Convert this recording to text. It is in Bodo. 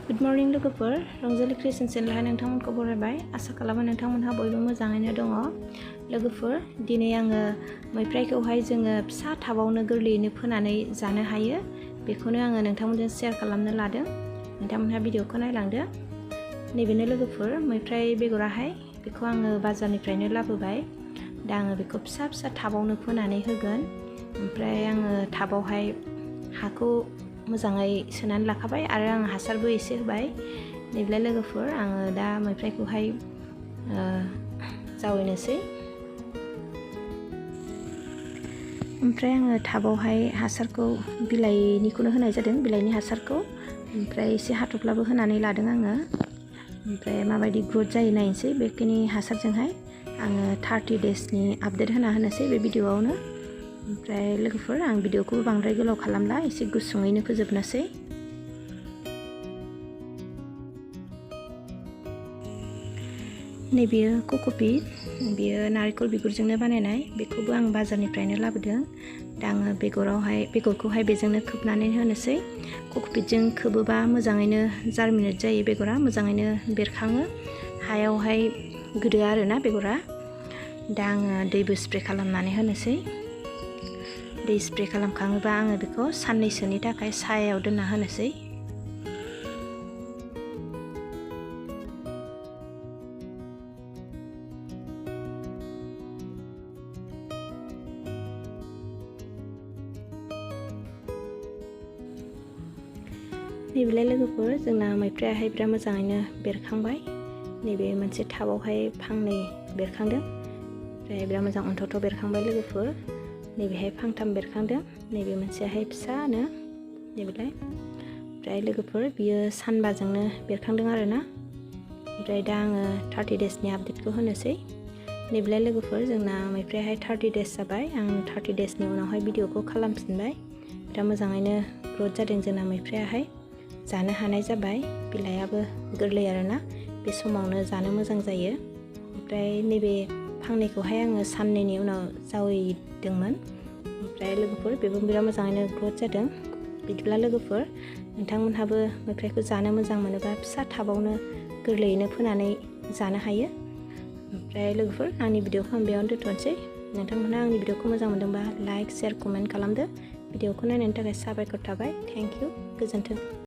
Good morning लोगोफोर रंजालिक्रिएशन चेनेलहाय नोंथांमोनखौ बरायबाय आसा खालामो नोंथांमोनहा बयबो मोजाङैनो दङ लोगोफोर दिनै आङो मैफ्रायखौहाय जोङो फिसा टाबावनो गोरलैयैनो फोनानै जानो हायो बेखौनो आङो नोंथांमोनजों शेयार खालामनो लादों नोंथांमोनहा भिडिअखौ नायलांदो नैबेनो लोगोफोर मैफ्राय बेगराहाय बेखौ आङो बाजारनिफ्रायनो लाबोबाय दा आङो बेखौ फिसा फिसा टाबावनो फोनानै होगोन ओमफ्राय आङो टाबावहाय हाखौ मोजाङै सोनानै लाखाबाय आरो आं हासारबो एसे होबाय नैबेलाय लोगोफोर आङो दा मैफ्रायखौहाय जावैनोसै ओमफ्राय आङो टाबावहाय हासारखौ बिलाइनिखौनो होनाय जादों बिलाइनि हासारखौ ओमफ्राय एसे हाथफ्लाबो होनानै लादों आङो ओमफ्राय माबायदि ग्रोथ जायो नायनोसै बेखिनि हासारजोंहाय आङो 30 डेजनि आपडेट होना होनोसै बे भिडिअआवनो ओमफ्राय लोगोफोर आं भिडिअखौ बांद्राय गोलाव खालामला एसे गुसुङैनो फोजोबनोसै नैबेयो कक'पिट बेयो नारेंखल बिगुरजोंनो बानायनाय बेखौबो आं बाजारनिफ्रायनो लाबोदों दा आङो बेगरखौहाय बेजोंनो खोबनानै होनोसै कक'पिटजों खोबोबा मोजाङैनो जार्मिनेट जायो बेगरा मोजाङैनो बेरखाङो हायावहाय गोदोआ आरोना बेगरा दा आङो दैबो स्प्रे खालामनानै होनोसै दै स्प्रे खालामखाङोबा आङो बेखौ साननैसोनि थाखाय सायायाव दोनना होनोसै नैबेलाय लोगोफोर जोंना मैफ्रायाहाय बिराद मोजाङैनो बेरखांबाय नैबे मोनसे टाबावहाय फांनै बेरखांदों ओमफ्राय बिराद मोजां अन्थ'थ' बेरखांबाय लोगोफोर नैबेहाय फांथाम बेरखांदों नैबे मोनसेयाहाय फिसानो नैबेलाय ओमफ्राय लोगोफोर बियो सानबाजोंनो बेरखांदों आरोना ओमफ्राय दा आङो 30 डेजनि आपडेटखौ होनोसै नैबेलाय लोगोफोर जोंना मैफ्रायाहाय 30 डेज जाबाय आं 30 डेजनि उनावहाय भिडिअखौ खालामफिनबाय बिराद मोजाङैनो ग्रोथ जादों जोंना मैफ्रायाहाय जानो हानाय जाबाय बिलाइआबो गोरलै आरोना बे समावनो जानो मोजां जायो ओमफ्राय नैबे फांनैखौहाय आङो साननैनि उनाव जावैदोंमोन ओमफ्राय लोगोफोर बेबो बिराद मोजाङैनो ग्रोथ जादों बिदिब्ला लोगोफोर नोंथांमोनहाबो मैफ्रायखौ जानो मोजां मोनोबा फिसा टाबावनो गोरलैयैनो फोनानै जानो हायो ओमफ्राय लोगोफोर आंनि भिडिअखौ आं बेयावनो दोनथ'नोसै नोंथांमोनहा आंनि भिडिअखौ मोजां मोनदोंबा लाइक शेयार कमेन्ट खालामदो भिडिअखौ नायनायनि थाखाय साबायखर थाबाय थेंक इउ गोजोन्थों